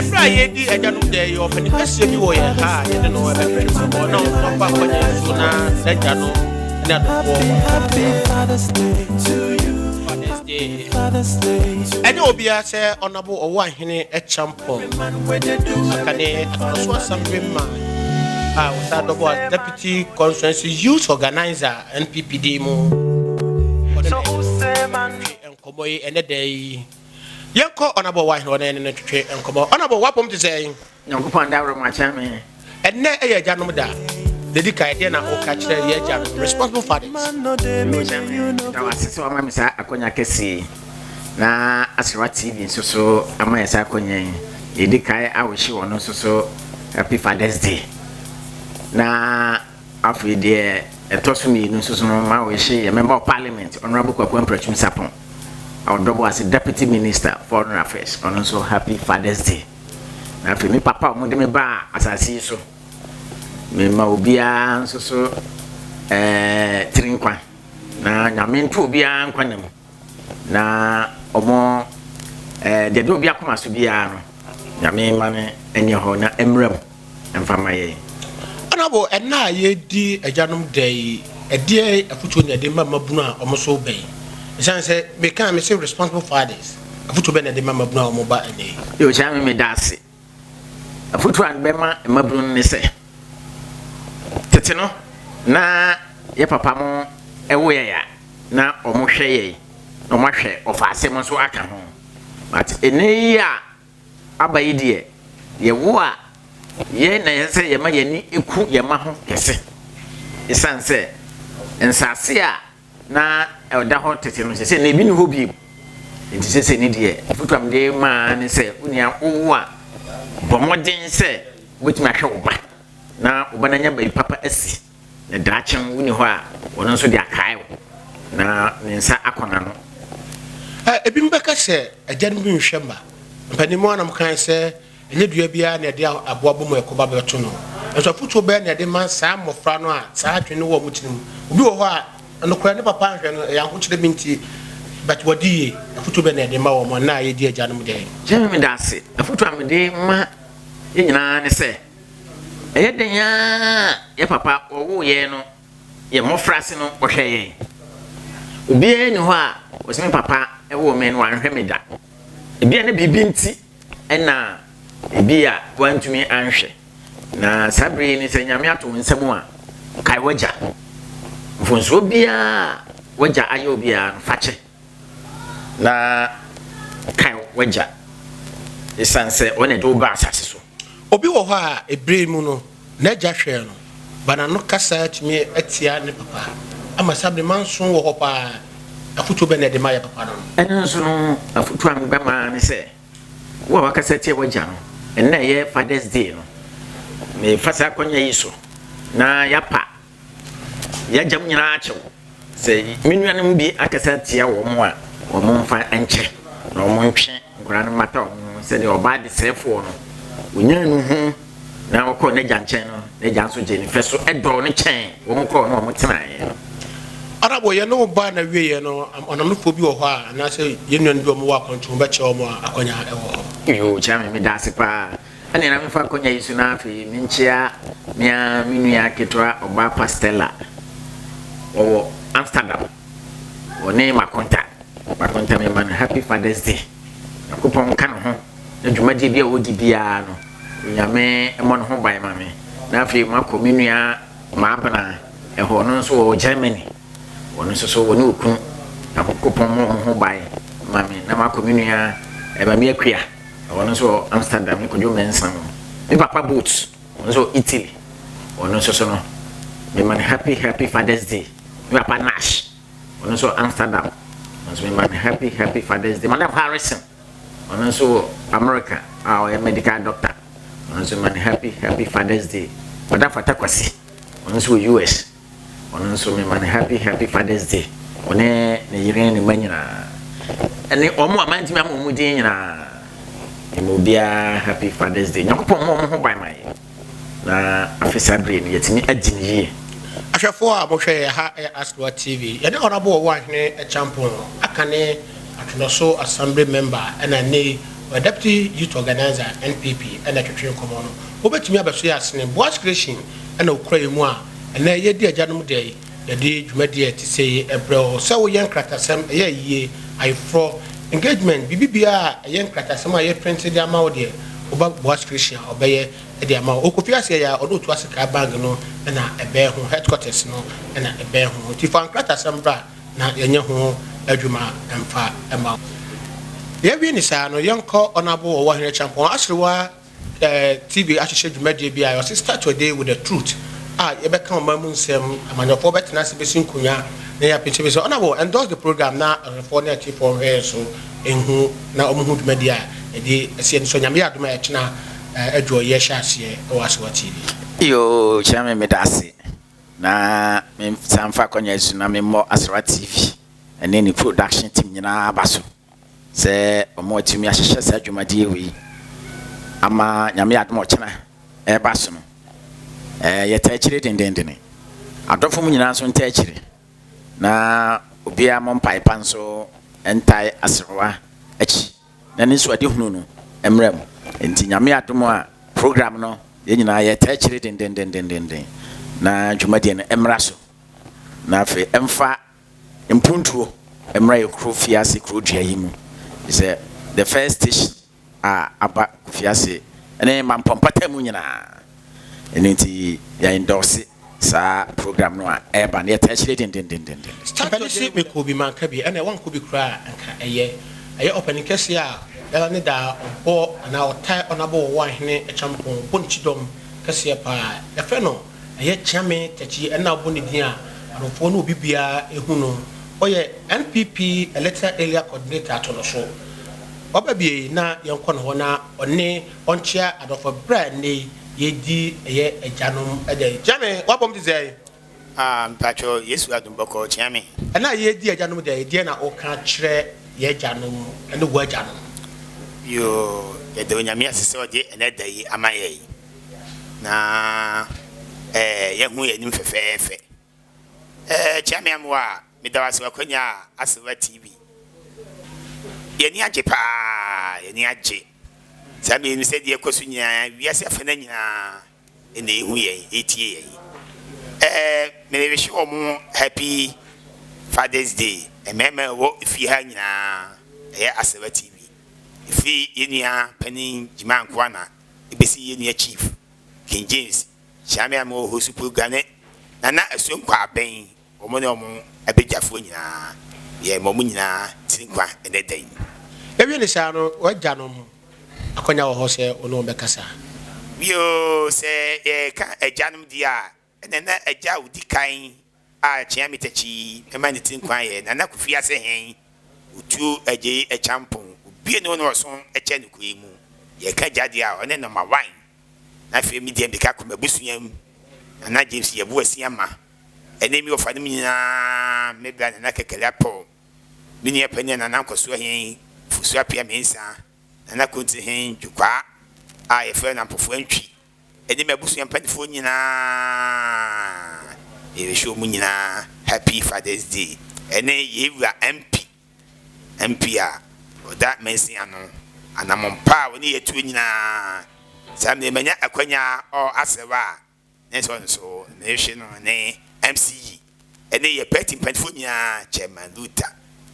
Ɛberɛ a yɛredi agyanom da yi, ɔpanin kɛseɛ bi wɔ yɛn ha a yɛne no ɛbɛtwetwe nkɔmmɔ na ɔno afa akwannya yi so na n'agya no ne adɔfoɔ Father's Day to you. Father's Day. Father's Day to Ɛnyɛ obiara sɛ ɔnabo ɔwɔ ahene Kyampɔn man where they do aka ne Atɔso Assembly man a wɔsan dɔbɔ as Deputy Constituency Youth Organizer NPP din mu. Ɔne So na who say man? ɛtwetwe nkɔmmɔ yi ɛnɛ da yi. Yɛnkɔ ɔnabɔ ɔwɔ ahene ɔne no twetwe nkɔmmɔ. Ɔnabɔ wapɔm te sɛn? Nyankopɔn daworo mu akyɛn me. Ɛnɛ ɛyɛ agyanom da. Dedi kan ɛdeɛ na ɔka kyerɛ yɛ agyanom responsible fathers. Man no dey me Kyɛn you me. no Da wase sɛ wama me saa akɔnya kɛseɛ yi. Na Aserewa TV nso so ama yɛ saa akɔnya yi. Yɛdi kae awɔhye wɔn nso so Happy Father's Day. Na afei deɛ ɛtɔ so mmienu nso so no ma wɔhye yɛ Member of Parliament Honorable Kwaku Ampratwum Sarpong a ɔdɔbɔ ase Deputy Minister Foreign Affairs, ɔno nso Happy Father's Day. Na afei me papa a wɔde me baa asase yi so, mema obiara nso so tiri nkwa na Nyame nto obiara nkwa na mu na ɔmo deɛ de obi akoma so biara no, Nyame ma no nyɛ hɔ na mmerɛ mu mfa ma yɛn. Ɔnabɔ ɛnna a yɛdi agyanom da yi, ɛdeɛ afotuo na ɛde ma mmabunu a ɔmo so bɛn? Ɛsiane sɛ meka me sɛ responsible fathers, afotuo bɛn na ɛde ma mmabunu a ɔmo ba ɛnɛ yi? Yɛ okyia me, meda ase. Afotuo a bɛma mmabunu no ne sɛ tete no na yɛ papa mo ɛwo yɛ a na ɔmo hwɛ yɛ na ɔmo ahwɛ ɔfa asɛm nso aka ho, but ɛnɛ yi a aba yi deɛ, yɛwo a yɛn na yɛ sɛ yɛma yɛni eku yɛma ho kɛse, ɛsiane sɛ nsase a na ɛda hɔ tete no sɛ na ebi ni hɔ bio. Nti sɛ ne deɛ afotu a mede maa ne sɛ onua wowo a, bɔ mmɔden sɛ wobɛtumi ahwɛ wo ba na wo ba no anya baabi papa asi na daakye no woni hɔ a, ɔno nso de akae wo na ne nsa akɔ n'ano. Ebi bɛka sɛ agyanom bi nhwɛ mma. Mpanin anam kan sɛ ɛnyɛ dua biara na yɛde aboa bɔ mu ɛkɔba bɛto no. Nso afotuo bɛyɛ na yɛde ma saa mmɔfra no a saa adwene no wɔ wɔn tirim? Obi wɔ hɔ a nokorɛ ne papa nhwɛ no, ɛyɛ ahokyerɛ bi nti, but wɔde yie. Afotuo bɛyɛ na yɛde ma wɔn na yɛdi agyanom dɛ? Kyɛn me da ase. Afotuo a mede ma yɛn nyinaa ne sɛ ɛyɛ den a yɛ papa wɔwoo yɛn no, yɛ mmɔfra ase no, wɔhwɛ yɛn. Obiara ni hɔ a wɔsɛ me papa ɛwɔ me no wanhwɛ me da. Ebia ne biribi nti ɛna ebi a wantumi anhwɛ. Na saa bere yi ni sɛ Nyame ato wo nsam a, kae w'agya. Mfonsoɔ biara w'agya ayɛ obiara no, fakyɛ na kae w'agya, ɛsiane sɛ ɔne de wo ba asase so. Obi wɔ hɔ a ebere mu no n'agya hwɛ no ba n'ano kasa tumi atia ne papa ama saa bere manso wɔ hɔ paa. Afotuo bɛ na ɛde ma yɛ papa no? Ɛno nso no, afotuo a mebɛma ne sɛ wo a wakasa tia w'agya no, ɛnnɛ ɛyɛ Father's Day no, mefa saa akɔnya yi so na yɛapa yɛagya mu nyinaa akyɛw sɛ me nuanom bi akasa tia wɔn mu a, wɔn mfa nkyɛ na wɔn ntwe nkwadaa no mmata wɔn ho sɛdeɛ ɔbaa de sɛɛfoɔ no onyaa no ho na ɔkɔɔ n'agya nkyɛn no, n'agya nso gye ne fɛ so ɛdɔɔ no kyɛn wɔn kɔɔ no wɔn tenaeɛ no. Ɔnabɔ yɛn ne wo ba na wie yɛ no, ɔnamnofoɔ bi wɔ hɔ a anaasɛ yɛn nuanom bi a wɔwɔ akwantu ho bɛkyerɛ wɔn a akɔnya ɛwɔ hɔ? Yoo, kyerɛ me, meda ase paa. Ɛne na mefa akɔnya yi so na afei menkyea mea me nua ketewa ɔbaa Pastella, wɔwɔ Amsterdam, wɔne Makonta. Makonta, mema no Happy Father's Day. Nyankopɔn nka ne ho na dwumadie bi a wɔdi biara no, Onyame mmɔ ne ho ban ma me. Na afei makɔ me nua Maabena ɛhɔ, ɔno nso wɔ Germany, ɔno nso so wɔne okunu, Nyankopɔn mmɔ wɔn ho ban ma me. Na makɔ me nua Mame Akua, ɔno nso wɔ Amsterdam, ne Kwadwo Mensah no. Me papa Boat, ɔno nso wɔ Italy, ɔno nso so no mema no happy happy Father's Day. Me papa Nash, ɔno nso wɔ Amsterdam, ɔno nso mema no happy happy Father's Day. Madam Harrison, ɔno nso wɔ America a ɔyɛ medical doctor, ɔno nso mema no happy happy Father's Day. Madam Fata Kwasi, ɔno nso wɔ US, ɔno nso mema no happy happy Father's Day, ɔne ne yere ne ne mma nyinaa ɛne wɔn a mantumi ama wɔn din nyinaa. Mema obiara Happy Father's Day. Nyankopɔn mmɔ wɔn ho ban ma yɛn na afe saa bere no yɛtumi adi no yie. Ahwɛfoɔ a mohwɛ yɛ ha ɛyɛ Aserewa TV. Yɛne Honorable Ɔwɔ Ahene Kyampɔn aka ne Atwenoso Assembly member ɛna ne. Ɔyɛ Deputy Youth Organiser, NPP, na ɛtwetwe nkɔmmɔ no. Wobɛtumi abɛso yɛn asene. Boaz Creation na ɔkura yɛn mu a ɛnnɛ yɛredi agyanom da yi. Yɛde dwumadi a ɛte sɛ yi brɛ wo sɛ woyɛ nkratasɛm, ɛyɛ ayie, ayeforɔ, engagement, biribi biara a ɛyɛ nkratasɛm a yɛprinte de ama wo deɛ, woba Boaz Creation a ɔbɛyɛ de ama wo. Ɔkɔ fie ase yɛ a, ɔne Otuase Kaa Bank no na ɛbɛn ho, headquarters no na ɛbɛn ho. Nti fa nkratasɛm bra na yɛnyɛ ho adwuma mfa mma wo. Yɛawie ne saa no, yɛnkɔ Honourable Ɔwɔhene Acheampong Aserewa TV ahyehyɛ dwumadie bi a ɔse Start Your Day With The Truth a yɛbɛka ɔman mu nsɛm, amanyɔfoɔ bɛtena ase bɛsi nkonnwa na yɛapinkyɛpinkyɛ. Honourable, endorse the program na ahwɛfoɔ ne atiefoɔ nhwɛ yɛn so nhu na wɔn hu dwumadie a yɛde asi ani so. Nyame yɛ adom a ɛkyena adwoɔ yɛhyɛ aseɛ wɔ Asewa TV. Yoo Kyerɛme meda ase na me san mfa akwanya yi so na me mmɔ Asewa TV ɛne ne production team nyinaa aba so sɛ ɔmo atumi ahyehyɛ saa dwumadie wei ama Nyame adom ɔkyena ɛreba so no ɛɛ yɛtaa akyire dendendene. Adɔfo mu nyinaa nso ntaa akyire na obiara mmɔ mpae pa nso ntae aserewa akyi na ne nsuadehunu no mmra mu. Nti Nyame adom a program no yɛn nyinaa yɛtaa akyire dendendendenden na dwumadie no mmra so na afei ɛmfa mpuntuo mmra yɛ kuro fiase kuro dua yi mu sɛ the first station a aba fiase ne mampɔ mpata mu nyinaa ɛno nti yɛ endorse saa program no a ɛreba no yɛtaa akyire dendendendenden. Ɔpanin se mekɔɔ bi manka bi ɛna wankɔ bi koraa a nka ɛyɛ. Ɛyɛ ɔpanin kɛseɛ a dada ne daa ɔbɔ anaa ɔtae ɔnabɔ wɔ Ɔahene Acheampong bɔ ne kyidɔm kɛseɛ paa. Yɛfrɛ no Ɛyɛ Kyeame Takyi ɛna ɔbɔ ne din a adɔfoɔ ne obi biara hu no. Ɔyɛ NPP Electoral Area Coordinator to no so. Waba bie yi na yɛnkɔ ne hɔ na ɔne ɔnkyea adɔfoɔ berɛ a ɛnnɛ yi yɛredi ɛyɛ agyanom da yi. Kyeame, w'abɔm te sɛn? Ah, mpakyɛw, Yesu adom bɔkɔɔ, Kyeame. Ɛnnɛ a yɛredi agyanom da yi, deɛn na woka kyerɛ yɛn agyanom ne w'agyanom? Yoo, yɛda Onyame ase sɛ ɔde ɛnnɛ da yi ama yɛn. Na eh, yɛahu yɛn anim fɛfɛɛfɛ. Eh, Kyia me amoa a, meda wo ase w'akwanya a Asewa TV. Yɛn ani agye paa, yɛn ani agye. Saa mmerɛ yi sɛ deɛ ɛkɔ so nyinaa, wiase afana nyinaa ɛna ɛhu yɛn, ɛtie yɛn. Eh, merehwɛ wɔn happy Father's Day, mmarima ɛwɔ efie ha nyinaa, ɛyɛ Asewa TV. Ɛfiri yɛn nua panin Gyima Nkoa na ebesi yɛn nua Chief King James Kyeame a mewɔ Hosu Pulga ne Nana Asuo Nkwabɛn, wɔn ne wɔn abadwafoɔ nyinaa, yɛma wɔn nyinaa tiri nkwa ɛnnɛ da yi. Yɛwie ne saa no, w'agyanom akwanya wɔ hɔ sɛ wo ne wɔn bɛkasa. Bio, sɛ yɛreka agyanom deɛ a, ɛnna na agya a ɔdi kan a Kyeame Takyi ma ne tiri nkwa yɛ Nana Kofi Asehɛn Otuo Agyei Acheampong, obie ne hɔ na ɔso kyɛ no kuro yi mu. Yɛka agya deɛ a, ɔne number one. Na afei me deɛ meka kɔ m'abusua mu, Nana James Yeboah Asiamah, ɛne me wɔfa nom nyinaa, me bra Nana Kɛkɛle Apɔw, me nua panin Nana Nkɔsoɔ Hen Fosu Appiah Mensah, Nana Konti Hen Dwokwaa a yɛfrɛ no Ampofo Antwi, ɛne m'abusua mpaninfoɔ nyinaa yɛrehyɛ wɔn nyinaa happy father's day ɛne yɛn wura MP MP a ɔda mansin ano anamɔn pa a wɔne yɛtuo nyinaa saa mmerɛ manya akwanya ɔ asɛw a ne nso nso mehwɛ no ne MCE ɛne yɛ party mpanyinfoɔ nyinaa Chairman Luther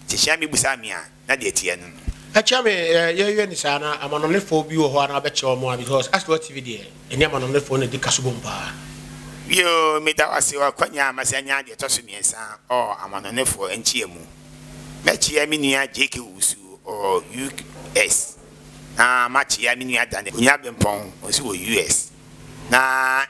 nti hyia me busa me a na deɛ ɛteɛ no no. Ɛkyɛ me yɛ yɛ ne saa na amanɔnefoɔ bi wɔ hɔ a na wabɛkyerɛ wɔn a because Aserewa TV deɛ ɛne amanɔnefoɔ na ɛdi kasobom paa. Yoo meda wo ase wɔ akwanya a masan anya deɛ ɛtɔ so miɛnsa ɔɔ amanɔnefoɔ nkyia mu. Mɛkyia me nua JK Owusu ɔɔ US na makyia me nua Daniel Onua Bempɔn ɔnso wɔ US na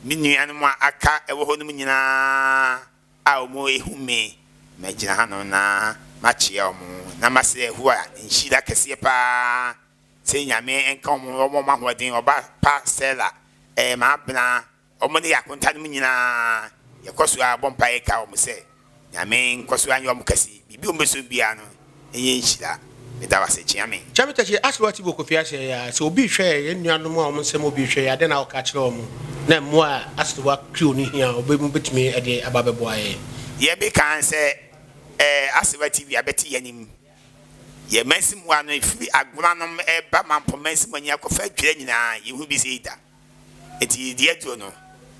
Me nuanom a aka wɔ hɔ nom nyinaa a wɔahu me, magyina hanom na makyea wɔn, na masrɛ Yehowa nhyira kɛseɛ paa sɛ Nyame nka wɔn ho, ɔmma wɔn ahoɔden, ɔba pa Stella, ɛɛ Maabena, wɔn ne yɛn akonta nom nyinaa, yɛkɔ so ara bɔ mpaeɛ ka wɔn sɛ Nyame nkɔ so anyɛ wɔn kɛse, biribi a wɔbɛsɔ biara no nyɛ nhyira. Meda wo ase, kyea me. Kyɛ me tɛkyi, Asɛ wate wɔ Kofi ahyɛ yi a, sɛ obi rehwɛ yɛn, yɛn nuanom a wɔn nsɛm obi rehwɛ yi a, dɛn na woka kyerɛ wɔn na mmoa a Aserewa crew no hia a wɔbɛtumi de aba abɛboa yɛn? Deɛ meka ne sɛ, eh, Aserewa TV abɛte yɛn anim. Yɛn mansin mu ha no, ɛfiri Agona nom ɛreba Mampong mansin mu nyinaa kɔfa Adwira nyinaa, yɛnhu bi sei da. Enti deɛ aduro no,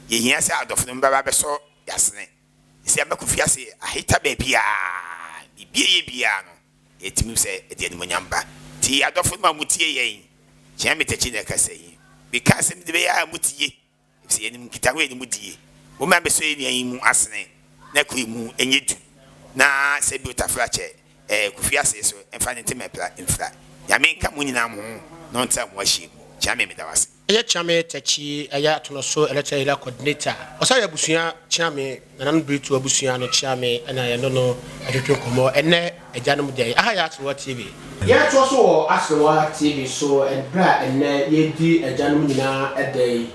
yɛhia sɛ adɔfo nom bɛba abɛsɔ yɛn asene. Sɛ yɛaba Kofi ase aheta baabiara, biribi a ɛyɛ biara no, yɛtumi sɛ ɛde animuonyam ba. Nti adɔfo nom a motie yɛn, Kyea me Takyi na ɛkasa yi. Meka asɛm de bɛyɛ a motie. Efisɛ yɛnim nkitaho a yɛne mo die. Momma yɛmmɛsɔ yɛn nua yi mu asene na kuro yi mu nyɛ du, na sɛ bio tafra kyɛ ɛɛ Kofi asee so mfa ne ntema pira mfira. Nyame nka mo nyinaa mo ho na ɔntra mo ahyiam. Kyeame meda wo ase. Ɛyɛ Kyeame Takyi ɛyɛ Atonoso Electoral Area Coordinator. Ɔsan yɛ abusua Kyeame Nananom Biritu abusua no Kyeame ɛna yɛne no ɛtwetwe nkɔmmɔ ɛnɛ Agyanom da yi. Aha yɛ Aserewa TV. Yɛtoa so wɔ Aserewa TV so ɛberɛ a ɛnnɛ yɛredi agyanom nyinaa da yi.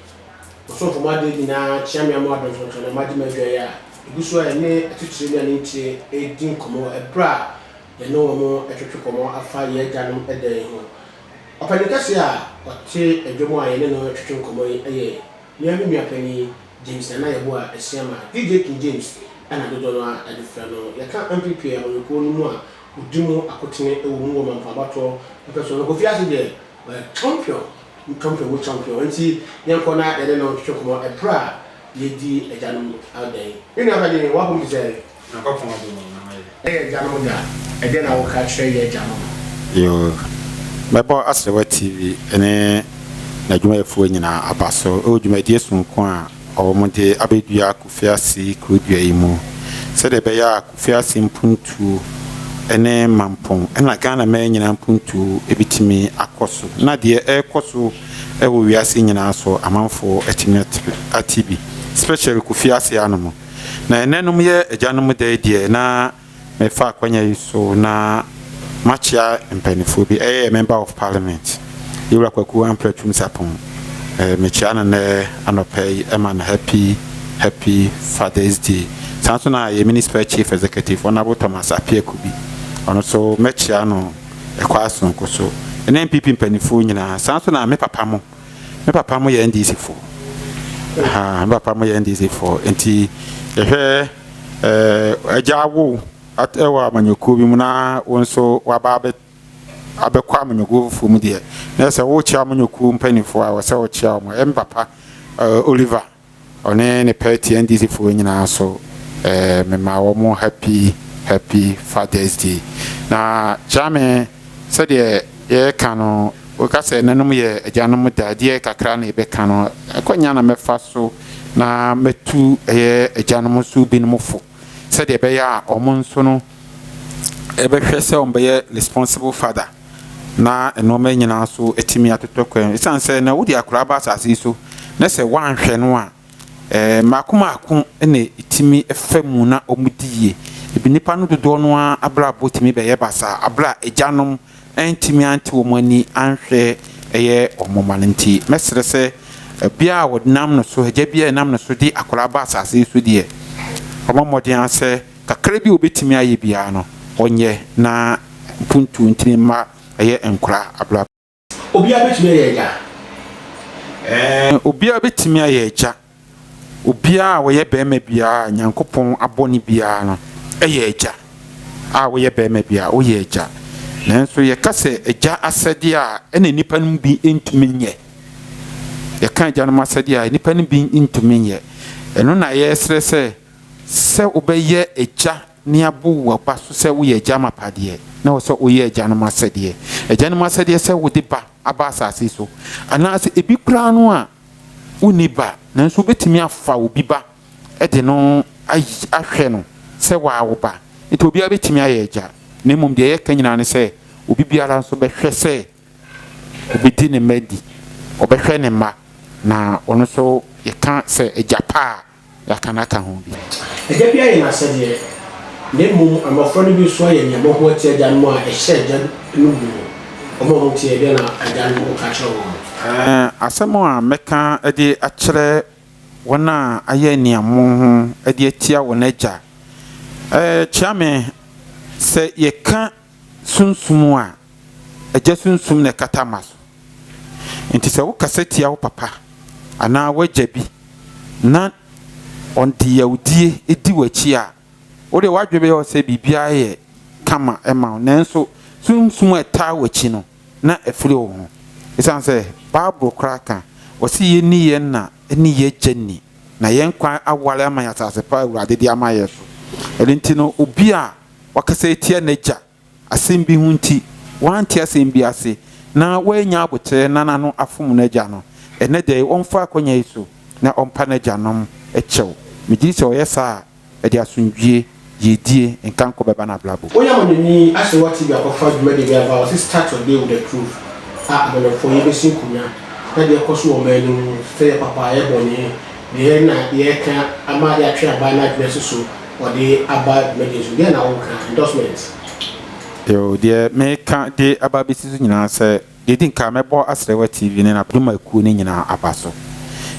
Ɔsomfo mo adeɛ nyinaa kyea me ama adontonto na magye m'adwa yi a ɛgu so a yɛne atitire ne anentire redi nkɔmmɔ ɛberɛ a yɛne wɔn retwetwe kɔmmɔ afa yɛn agyanom da yi ho. Ɔpanin kɛseɛ a ɔte adwa mu a yɛne no retwetwe nkɔmmɔ yi yɛ me ara me nua panin James Nana Yeboah Asiamah, DJ King James na dodoɔ no ara de frɛ no. Yɛka NPP amanyɔkuo no mu a ɔdi mu akotene wɔ mu wɔ Mampong abatoɔ mpɛsoɔ no, Kofi Ase deɛ ɔyɛ champion, champion mu champion. Nti yɛnkɔ na yɛne no ntwetwe nkɔmmɔ ɛberɛ a yɛredi agyanom da yi. Me nua panin, w'apom te sɛn? Nyankopɔn adom o, me ho ye. Ɛyɛ agyanom da, ɛdeɛn na woka kyerɛ yɛn agyanom? Yoo, mɛbɔ Aserewa TV ne n'adwumayɛfoɔ nyinaa aba so wɔ dwumadie sononko a wɔde abɛdua Kofiase kurodua yi mu sɛdeɛ ɛbɛyɛ a Kofiase mpuntuo ne Mampong na Ghana man nyinaa mpuntuo bɛtumi akɔ so na deɛ ɛrekɔ so wɔ wiase nyinaa so amanfoɔ atumi ate bi especially Kofiase hanom. Na ɛnnɛ nom yɛ agyanom da yi deɛ na mefa akwanya yi so na makyea mpaninfoɔ bi, ɛyɛ yɛ member of parliament Yewura Kwaku Amprah Twum Sarpong, mekyea no nnɛ anɔpa yi ma no happy happy father's day. Saa nso na yɛ municipal chief executive Honourable Thomas Appiah Kubi, ɔno nso mɛkyea no ɛkwan sononko so, ɛne NPP mpaninfoɔ nyinaa. Saa nso na me papa mo. Me papa mo yɛ NDC fo. Ahaa, me papa mo yɛ NDC fo. Nti yɛhwɛ ɛɛ agya awo ɛwɔ amanyɔkuo bi mu na wo nso waba abɛ abɛkɔ amanyɔkuo foforɔ mu deɛ na sɛ wokyia amanyɔkuo mpanimfoɔ a wɔ sɛ wokyia wɔn. Ɛyɛ me papa ɛɛ Oliver. Ɔne ne party NDC foɔ nyinaa so eh, mema wɔn happy happy father's day. Na Kyame sɛdeɛ yɛreka no woka sɛ nanom yɛ agyanom da deɛ kakra na yɛbɛka no ɛkɔnya na mɛfa so na mɛtu ɛyɛ agyanom nso binom fo sɛdeɛ ɛbɛyɛ a wɔn nso no ɛbɛhwɛ sɛ wɔn bɛyɛ responsible father. na nnoɔma nyinaa nso atumi atotɔ kwan mu. Ɛsiane sɛ na wode akwadaa ba asase yi so na sɛ woanhwɛ no a, ɛɛ mmaako mmaako na ɛtumi fa mu na wɔdi yie. Ebi nnipa no dodoɔ no ara abrabɔ tumi bɛyɛ basaa aberɛ a agyanom antumi ante wɔn ani anhwɛ ɛyɛ wɔn mma no nti. Mɛsrɛ sɛ obiara a wɔnam no so, agya biara a ɛnam no so de akwadaa ba asase yi so deɛ, ɔmmɔ mmɔden ara sɛ Kakra bi a obetumi ayɛ biara no, ɔnyɛ na mpuntuo ntumi mma ɛyɛ nkora abrabɔ. Obiara betumi ayɛ agya? Ɛɛ, obiara betumi ayɛ agya. Obiara a ɔyɛ barima biara a Nyankopɔn abɔ no biara no yɛ agya. A woyɛ barima biara, woyɛ agya. Nanso yɛka sɛ agya asɛdeɛ a, ɛna nnipa no mu bi ntumi nyɛ. Yɛka agyanom asɛdeɛ a, nnipa no bi ntumi nyɛ. Ɛno na yɛsrɛ sɛ Sɛ wobɛyɛ agya ne abo w'aba so sɛ woyɛ agya mapa deɛ, na ɛwɔ sɛ woyɛ agyanom asɛdeɛ. Agyanom asɛdeɛ sɛ wode ba aba asase so, anaasɛ ebi koraa no a wonni ba, nanso wobɛtumi afa obi ba de no ahwɛ no sɛ waa wo ba. Nti obiara bɛtumi ayɛ agya, na mmom deɛ yɛka nyinaa ne sɛ obi biara nso bɛhwɛ sɛ ɔbɛdi ne mma di, ɔbɛhwɛ ne mma, na ɔno nso yɛka sɛ agya pa a, Yɛaka no aka ho bi. Agya biara yɛ n'asɛdeɛ, na mmom mmɔfra no bi nso ayɛ nea wɔn ho atia agyanom a ɛhyɛ agya no bu no. Wɔn a wɔteɛ, deɛn na agyanom ka kyerɛ wɔn? Asɛm a mɛka de akyerɛ wɔn a ayɛ nea wɔn ho de atia wɔn agya, Kyea me, sɛ yɛka sunsum a, agya sunsum na ɛkata mma so. Enti sɛ wokasa tia wo papa anaa w'agya bi na ɔde yawdie di w'akyi a, wo deɛ w'adwene bɛyɛ wo sɛ biribiara yɛ kama ma wo. Nanso Sunsum a ɛtaa w'akyi no, na afiri wo ho. Esiane sɛ Bible koraa ka, ɔse yɛnni yɛn na ne yɛn agya ni, na yɛn kwan aware ama yɛn asase pa a Awurade de ama yɛn so. Ɛno nti no, obi a wakasa atia n'agya asɛm bi ho nti, wante asɛm bi ase, na wannya aboterɛ na n'ano afom n'agya no, ɛnnɛ da yi ɔmfa akwanya yi so na ɔmpa n'agyanom kyɛw. Megye di sɛ ɔyɛ saa a, Ɛde asomdwie, yiedie, nkankɔ bɛba n'abrabɔ mu. Woyɛ amanyɔni asɛ woate bi akɔfa dwumadie bi aba a wɔse start your day with the truth a amanyɔfoɔ yɛbɛsi nkonwa na deɛ ɛkɔ so wɔ ɔman no mu sɛ yɛ papa yɛ bɔne deɛ na yɛreka ama yɛatwe aban no adwene asi so wɔde aba dwumadie so deɛ na woka endorsement. Yoo deɛ meka de aba abɛsi so nyinaa sɛ deɛ ɛdi nkan mɛbɔ Asrewa TV ne n'adwumakuo no nyinaa aba so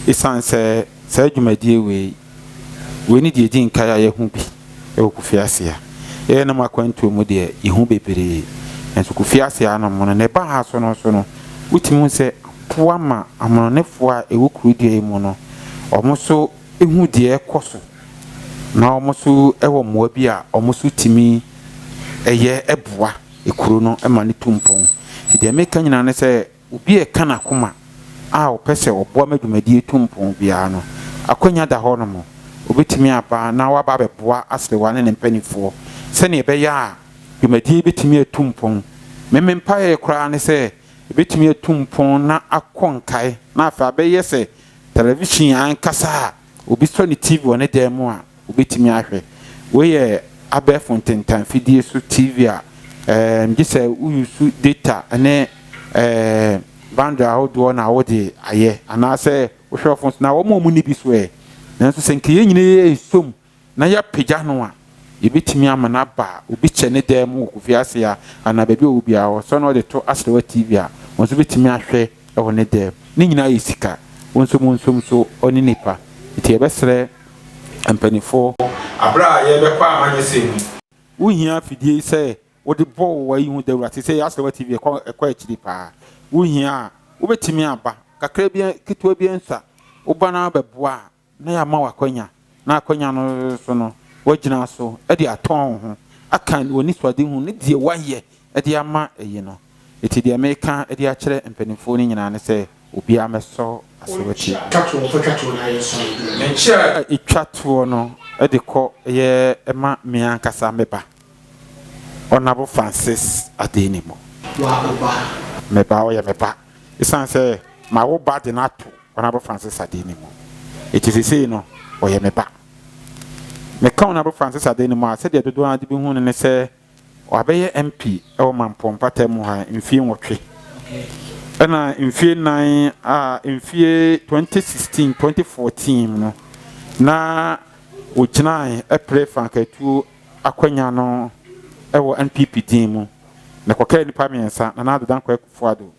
ɛsiane sɛ saa dwumadie wei Wei ne deɛ ɛdi nkae a yɛahu bi wɔ Kofi ase ha. Yɛnam akwantuo mu deɛ, yɛhu bebree. Nanso Kofi ase hanom no, na ɛba ha so no nso no, wotumi hu sɛ aboa ma amononefoɔ a ɛwɔ kuro dua yi mu no, wɔn nso hu deɛ ɛrekɔ so. Na wɔn nso wɔ mmoa bi a wɔn nso tumi yɛ boa kuro no ma no tu mpɔn. Nti deɛ meka nyinaa ne sɛ, Obi a ɛka n'akoma a ɔpɛ sɛ ɔboa ma dwumadie tu mpɔn biara no, akwanya da hɔ nom. Ɔbɛtumi aba na waba abɛboa Aserewa ne ne mpaninfoɔ sɛdeɛ ɛbɛyɛ a dwumadie yi bɛtumi atu mpɔn. Me me mpaeɛ koraa ne sɛ ɛbɛtumi atu mpɔn na akɔ nkae na afei abɛyɛ sɛ television ankasa a obi sɔ ne TV wɔ ne dan mu a wobɛtumi ahwɛ. Wei yɛ abɛɛfo ntentan fidie so TV a ɛɛm gye sɛ wo use data ne ɛɛm bundle ahodoɔ na wode ayɛ anaasɛ wohwɛ wɔ phone so na wɔn a wɔn nni bi so ɛ. Nanso sɛ nka yɛn nyinaa yɛsom na yɛapagya no a, yɛbɛtumi ama no aba obi kyɛ ne dan mu wɔ Kofi ase a anaa baabi a ɔwɔ biara ɔsɔ na ɔde to Aserewa TV a, wɔn nso bɛtumi ahwɛ wɔ ne dan mu. Ne nyinaa yɛ sika. Wo nso mo nsom so ɔne nipa. Nti yɛbɛsrɛ mpaninfoɔ. Aberɛ a yɛrebɛkɔ amanyɔsɛm mu. Wohia afidie yi sɛ wode bɔ wo ayi ho dawuro a, seesei Aserewa TV ɛkɔ ɛkɔ akyiri paa. Wohia a, wobɛtumi aba. Kakra bi ketewa bi nsa, woba na wabɛboa a, na yɛama wo akwanya, na akwanya no so no, woagyina so de atɔn wo ho, aka w'anisoadehu ne deɛ woayɛ de ama ayi no. Enti deɛ meka de akyerɛ mpanimfoɔ no nyinaa ne sɛ, obiara mmɛsɔ Aserewa TV. Twa toɔ, fa twa toɔ na yɛnsɔre dwumadie. Me nkyea a ɛtwa toɔ no de kɔ yɛ ma me ankasa me ba, Honourable Francis Adenimo. Wa wo ba? Me ba, ɔyɛ me ba. Esiane sɛ mawo ba de no ato Honourable Francis Adenimo nti, seesei no ɔyɛ me ba. Meka Honourable Francis Adenimo a, sɛdeɛ dodoɔ no ara de bɛhu no ne sɛ wabɛyɛ MP wɔ Mampong mpata mu ha mfie nwɔtwe. Ɛna mfie nnan a mfie 2016, 2014 mu no, na ɔgyinae pere frankatuo akwanya no wɔ NPP din mu. Na ɛkɔkaa nnipa mmiɛnsa, Nana Addo Dankwa Akufo-Addo,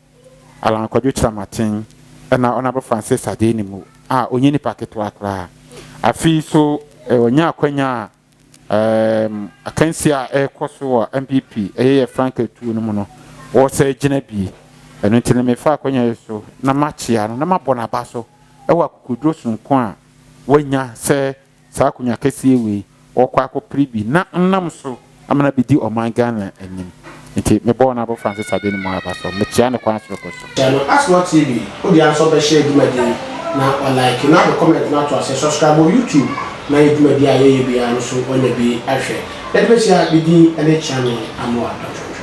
Allan Kwadwo Kyerematen ɛna Honourable Francis Adenimo a ɔnyɛ nipa ketewa koraa. Afei nso wanya akwanya a ɛɛm akansie a ɛrekɔ so wɔ NPP ɛyɛ yɛ frankaatuo no mu no ɔresan gyina bi. Ɛno nti no mefa akwanya yi so na makyea no na mabɔ n'aba so ɛwɔ akokoduro sononko a wanya sɛ Saa akonwa kɛseɛ wei ɔɔkɔ akɔpere bi na nam so ama no abɛdi ɔman Ghana anim. Nti mebɔ Honourable Francis Adenimo aba so. Mekyea no kwan soroko so. Kyɛ no Asma TV wo deɛ ara sɛ ɔbɛhyɛ dwumadie yi na wa like na ade comment no ato aseɛ subscribe wɔ YouTube na yɛ dwumadie a yɛyɛ biara no so wanya bi ahwɛ. Yɛde bɛhyia me din ne Kyame Amoah Dɔtwom.